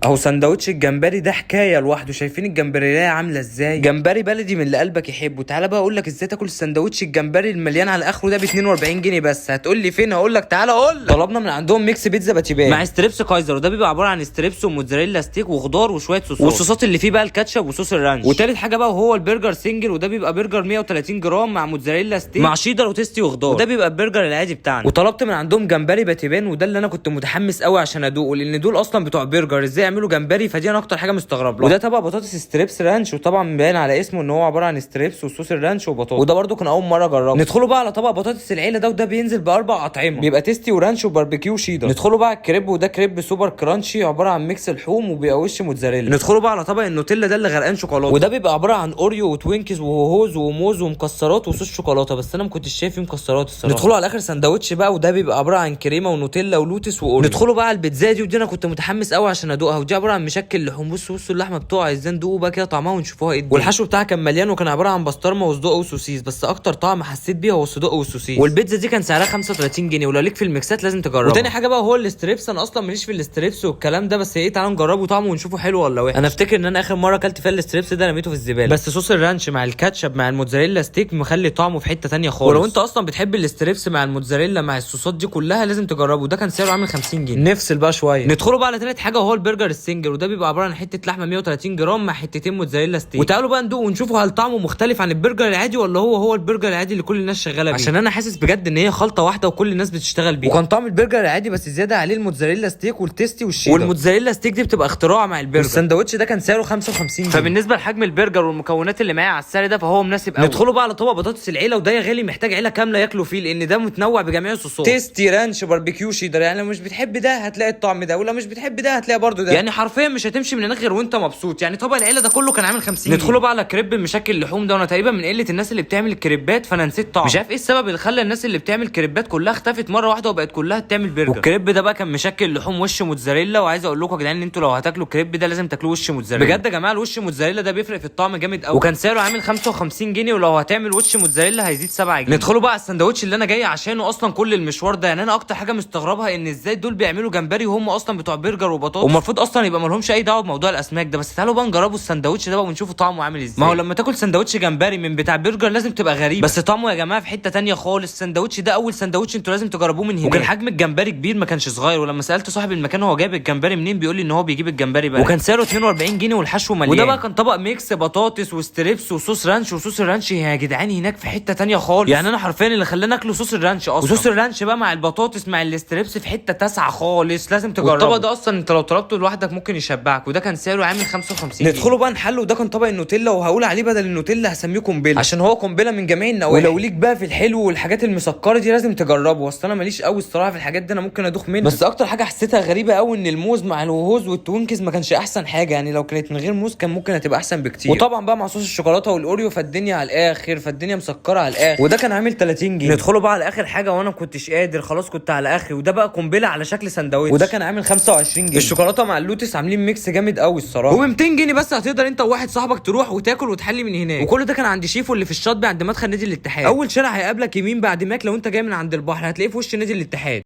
اهو سندوتش الجمبري ده حكاية لوحده. شايفين الجمبريه عامله ازاي؟ جمبري بلدي من اللي قلبك يحبه. تعالى بقى اقول لك ازاي تاكل السندوتش الجمبري المليان على اخره ده ب 42 جنيه بس. هتقول لي فين؟ هقول لك تعالى اقول لك. طلبنا من عندهم mix بيتزا باتيبان مع strips كايزر، وده بيبقى عبارة عن strips وموتزاريلا stick وخضار وشوية صوصات، والصوصات اللي فيه بقى الكاتشب وصوص ال ranch. وتالت حاجة بقى وهو البرجر single، وده بيبقى برجر 130 جرام مع موتزاريلا stick مع شيدر وتيستي وخضار، وده بيبقى البرجر العادي بتاعنا. وطلبت من عندهم جمبري باتيبان، وده اللي انا كنت متحمس قوي عشان ادوقه، لان دول اصلا بتوع برجر، ازاي يعملوا جمبري؟ فدي انا اكتر حاجة مستغرب لها. وده طبق بطاطس strips ranch، وطبعا باين على اسمه ان هو عبارة عن strips وصوص ال ranch وبطاطس، وده برده كان اول مرة اجربه. ندخله بقى على طبق بطاطس العيلة ده، وده بينزل باربع اطعمه، بيبقى tasty و ranch وباربيكيو وشيدر. ندخله بقى على الكريب، وده كريب super crunchy عبارة عن mix لحوم وبيبقى وش موتزاريلا. ندخله بقى على طبق النوتيلا ده اللي غرقان شوكولاته، وده بيبقى عبارة عن اوريو وتوينكس وهوز وموز ومكسرات وصوص شوكولاتة، بس انا ما كنتش شايف فيه مكسرات الصراحة. ندخله على اخر سندوتش بقى، وده بيبقى عبارة عن كريمة ونوتيلا ولوتس واوريو. ندخله بقى على البيتزا دي، ودي انا كنت متحمس قوي عشان ادوقها، ودي عبارة عن مشكل لحوم. بصوا بصوا اللحمة بتوعها ازاي، ندوقوا بقى كده طعمها ونشوفوها ايه. والحشو بتاعها كان مليان، وكان عبارة عن بسطرمه وصدق وسوسيس، بس اكتر طعم حسيت بيه هو الصدق والسوسيس. والبيتزا دي كان سعرها 35 جنيه، ولو ليك في الميكسات لازم تجربها. وتاني حاجة بقى هو ال strips، انا اصلا ماليش في ال strips والكلام ده، بس ايه تعالوا نجربه طعمه ونشوفه حلو ولا وحش. انا افتكر ان انا اخر مرة اكلت فيها ال strips ده رميته في الزبالة، بس صوص ال ranch مع الكاتشب مع الموتزاريلا stick مخلي طعمه في حتة تانية خالص. ولو انت اصلا بتحب ال strips مع الموتزاريلا مع الصوصات دي كلها لازم تجربه. ده كان سعره عامل 50 جنيه. نفصل بقى شوية، ندخله بقى على تالت حاجة وهو البرجر ال single، وده بيبقى عبارة عن حتة لحمه 130 جرام مع حتتين موتزاريلا stick. وتعالوا بقى ندوق ونشوفوا هل طعمه مختلف عن البرجر العادي ولا هو هو البرجر العادي اللي كل الناس شغالة بيه، عشان انا حاسس بجد ان هي خلطه واحدة وكل الناس بتشتغل بيها. وكان طعم البرجر العادي بس زيادة عليه الموتزاريلا stick وال tasty والشيدر، والموتزاريلا stick دي بتبقى اختراع مع البرجر. السندوتش ده كان سعره 55 جنيه. فبالنسبه لحجم البرجر والمكونات اللي معايا على السعر ده فهو مناسب قوي. ندخله بقى على طبق بطاطس العيلة، وده يا غالي محتاج عيله كاملة ياكلوا فيه، لان ده متنوع بجميع الصوصات، tasty ranch barbecue شيدر. يعني لو مش بتحب ده هتلاقي الطعم ده، ولو مش بتحب ده هتلاقي برده ده، يعني حرفيا مش هتمشي من هناك غير وانت مبسوط. يعني طبق العيلة ده كله كان عامل 50. ندخله بقى على كريب مشكل لحوم ده، وانا تقريبا من قلة الناس اللي بتعمل الكريبات فانا نسيت طعمه، مش عارف ايه السبب اللي خلى الناس اللي بتعمل كريبات كلها اختفت مرة واحدة وبقت كلها بتعمل برجر. والكريب ده بقى كان مشكل لحوم وش موتزاريلا، وعايز اقول لكم يا جدعان ان انتوا لو هتاكلوا الكريب ده لازم تاكلوه وش موتزاريلا. بجد يا جماعة الوش موتزاريلا ده بيفرق في الطعم جامد قوي، وكان سعره عامل 55 جنيه، ولو هتعمل وش موتزاريلا هيزيد 7 جنيه. ندخلوا بقى على السندوتش اللي انا جاي عشانه اصلا كل المشوار ده. يعني انا اكتر حاجة مستغربها ان ازاي دول بيعملوا جمبري وهم اصلا بتوع برجر وبطاطس، ومفروض اصلا يبقى مالهمش اي دعوه بموضوع الاسماك ده. بس تعالوا بقى نجربوا السندوتش ده بقى ونشوفوا طعمه عامل ازاي. ما هو لما تاكل سندوتش جمبري من بتاع برجر لازم تبقى غريب، بس طعمه يا جماعة في حتة تانية خالص. السندوتش ده اول سندوتش انتوا لازم تجربوه من هناك، وكان حجم الجمبري كبير ما كانش صغير. ولما سالت صاحب المكان هو جايب الجمبري منين بيقول لي ان هو بيجيب الجمبري بقى، وكان سعره 42 جنيه والحشو مليان. وده بقى كان طبق mix بطاطس و strips وصوص ranch، وصوص ال ranch يا جدعان هناك في حتة تانية خالص. يعني انا حرفيا اللي خلاني اكله صوص ال ranch اصلا، وصوص ال ranch بقى مع البطاطس مع ال strips في حتة تاسعه خالص، لازم تجربه. والطبق ده اصلا انت لو طلبته لوحدك ممكن يشبعك، وده كان سعره عامل 55. ندخله بقى نحله، وده كان طبق النوتيلا، وهقول عليه بدل النوتيلا هسميه قنبلة عشان هو قنبلة من جميع النواحي. ولو ليك بقى في الحلو والحاجات المسكره دي لازم تجربه، اصل انا ماليش قوي الصراحة في الحاجات دي، انا ممكن ادوخ منها. بس اكتر حاجة حسيتها غريبة قوي ان الموز مع الوهوز والتوينكس ما كانش احسن حاجة، يعني لو كانت من غير موز كان ممكن هتبقى احسن بكتير. وطبعا بقى مع صوص الشوكولاتة والاوريو فالدنيا على الاخر، فالدنيا مسكره على الاخر، وده كان عامل 30 جنيه. ندخله بقى على اخر حاجة، وانا ما كنتش قادر خلاص كنت على اخري، وده بقى قنبلة على شكل سندوتش، وده كان عامل 25 جنيه. الشوكولاتة مع اللوتس عاملين mix جامد قوي الصراحة، وب 200 جنيه بس هتقدر انت وواحد صاحبك تروح وتاكل وتحلي من هناك. وكل ده كان عند شيفو اللي في الشاطبي عند مدخل نادي الاتحاد. اول شارع هيقابلك يمين بعد ماك لو انت جاي من عند البحر هتلاقيه في وش نادي الاتحاد.